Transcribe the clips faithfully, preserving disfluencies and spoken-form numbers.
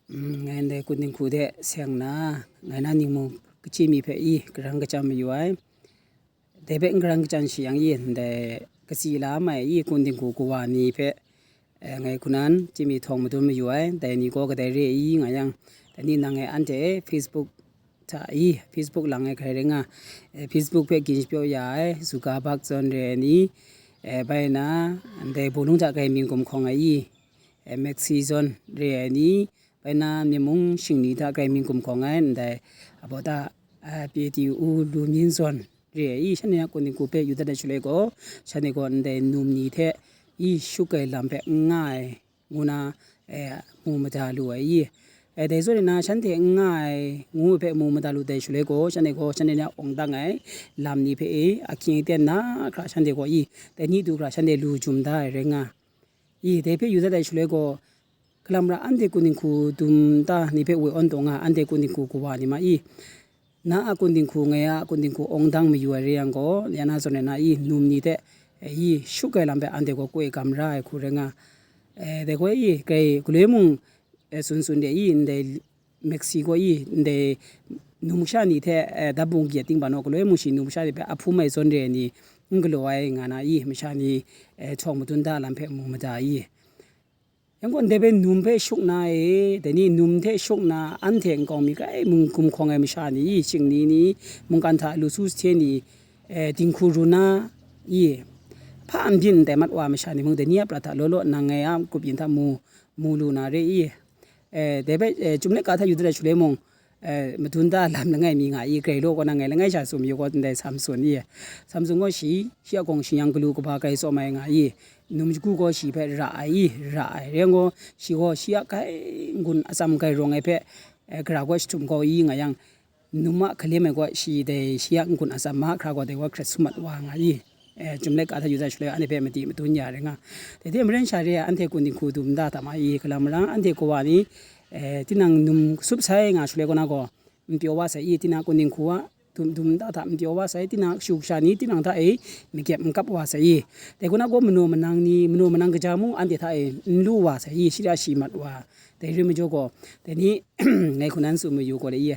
Mm, ngai ndai kun dinghku de seng nna, ngai na ningmung kachyi mi hpe i, karang kachyan mayu ai. Dai hpe n karang kachyan shi yang i, ndai katsi la mai i, kun dinghku kawa ni hpe, eh, ngai hku nan chye mi htawng madun mayu ai. Dai ni gaw kadai re i nga yang, dai ni nang e anhte Facebook hta i, Facebook lang e hkrai rai nga, eh, Facebook hpe gin shapyaw ya ai, Zuckerberg zawn re ai ni, eh, bai na, ndai bawlung hta grai mying gumhkawng ai i, eh, Maxi zawn re ai ni, bai na, myen mung shingni hta grai mying gumhkawng ai, ndai abaw ta, eh, P A T U lu myin zawn re ai i, shanhte a kun dinghku hpe yu dat ai shaloi gaw, shanhte gaw ndai num ni hte i, shuk ai lam hpe n nga ai, ngu na, eh, mu mada lu ai i. Eh, dai zawn na shanhte n nga ai ngu hpe mu mada lu dai shaloi gaw, shanhte gaw shanhte ni a awng dang ai lam ni hpe e, ahkying aten na hkra shanhte gaw i, dai ni du hkra shanhte lu jum da ai rai nga. I, dai hpe yu dat ai shaloi gaw, galam ra anhte kun dinghku dum nta ni hpe woi awn taw nga, anhte kun dinghku kawa ni ma i, na a kun dinghku, ngai a kun dinghku awng dang mayu ai re yang gaw, ya na zawn na i, num ni hte, eh, i, shuk ai lam hpe anhte gaw koi gam ra ai hku rai nga. Eh, dai gaw i, grai galoi mung, eh, tsun tsun de i, ndai Maxi gaw i, ndai num kasha ni hte, eh, dap bung gyet ting ban gaw, galoi mung shi num kasha ni hpe a hpum ai zawn re ai ni n galaw ai nga na i, masha ni, eh, htawng madun da lam hpe mu mada i. Yang gaw ndai hpe num hpe shuk na e, dai ni num hte shuk na, anhte nkau mi grai mying gumhkawng ai masha ni i, shingni ni, mungkan hta lu su sahte ni, eh, dinghku run na i, hpa n byin ndai mat wa ai masha ni mung, dai ni a prat hta law law nang ngai a grup yin hta mu, mu lu na re i, eh, dai hpe, eh, Chyum Laika hta yu dat ai shaloi mung, eh, madun da lam langai mi nga i, grai law kaw na ngai langai sha tsun mayu gaw, ndai Samson i, Samson gaw shi, shi a gawng shi yang galu kaba grai tsawm ai nga i, num shagu gaw shi hpe ra ai i, ra ai, rai yang gaw, shi gaw shi a grai n-gun atsam grai rawng ai hpe, eh, gara gaw jahtum kau i nga yang, num a hkalem ai gaw shi dai shi a n-gun atsam mahkra gaw dai gaw hkret sum mat wa nga i, eh, Chyum Laika hta yu dat shaloi anhte hpe madi madun ya rai nga. Dai hte maren sha re ai anhte kun dinghku dum nta hta ma i, galam ra anhte kawa ni, eh, tinang num kasup sai nga shaloi kaw na gaw, n pyaw wa sai i, tinang kun dinghku a dum dum nta hta n pyaw wa sai, tinang kashu kasha ni tinang hta e makyep n kap wa sai i, dai kaw na gaw manaw manang ni, manaw manang kaja mung anhte hta e n lu wa sai i, shi ra shi mat wa, dai rai majaw gaw, dai ni ngai hku nan tsun mayu gaw le i,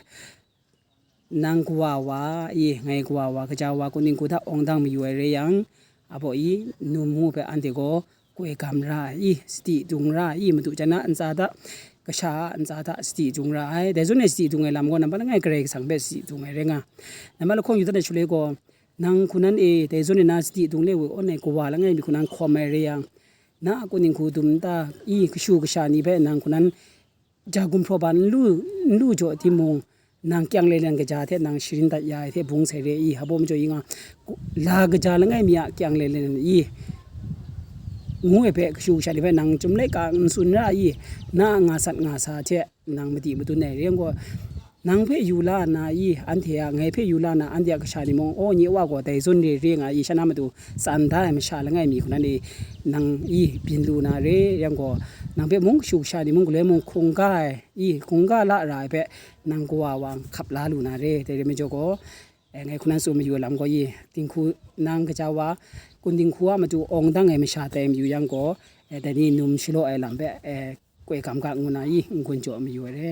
nang kawa wa i, ngai kawa wa, kaja wa, kun dinghku hta awng dang mayu ai rai yang, abaw i, num ngu hpe anhte gaw koi gam ra ai i, sadi dung ra ai i, madu jan a ntsa hta, kasha a ntsa hta sadi dung ra ai. Dai zawn e sadi dung ai lam gaw, nambat langai Karai Kasang hpe sadi dung ai rai nga. Nambat lahkawng yu dat ai shaloi gaw, nang hku nan e, dai zawn e na sadi dung le woi awn ai kawa langai mi hku nan hkawm ai rai yang, na a kun dinghku dum nta i, kashu kasha ni hpe nang hku nan ja gumhpraw ba n lu, n lu jaw timung, nang kyang lelen kaja hte nang sharin dat ya ai hte bung sai re i, hpa majaw i nga, la kaja langai mi a kyang lelen i, ngu ai hpe kashu kasha ni hpe nang Chyum Laika n tsun ra i, na a nga sat nga sa hte nang madi madun ai re yang gaw, nang hpe yu la na i, anhte a, ngai hpe yu la na anhte a kasha ni mung, aw, nye wa gaw dai zawn re re nga i, sha na matu tsan da ai masha langai mi hku nan e, nang i byin lu na re yang gaw, nang hpe mung kashu kasha ni mung galoi mung hkungga ai i, hkungga la ra ai hpe nang kawa wa hkap la lu na re. Dai rai majaw gaw, eh, ngai hku nan tsun mayu ai lam gaw i, dinghku nang kaja wa, kun dinghku a matu awng dang ai masha tai mayu yang gaw, eh, dai ni num shalaw ai lam hpe, eh, koi gam ga ngu na i, n-gun jaw mayu ai re.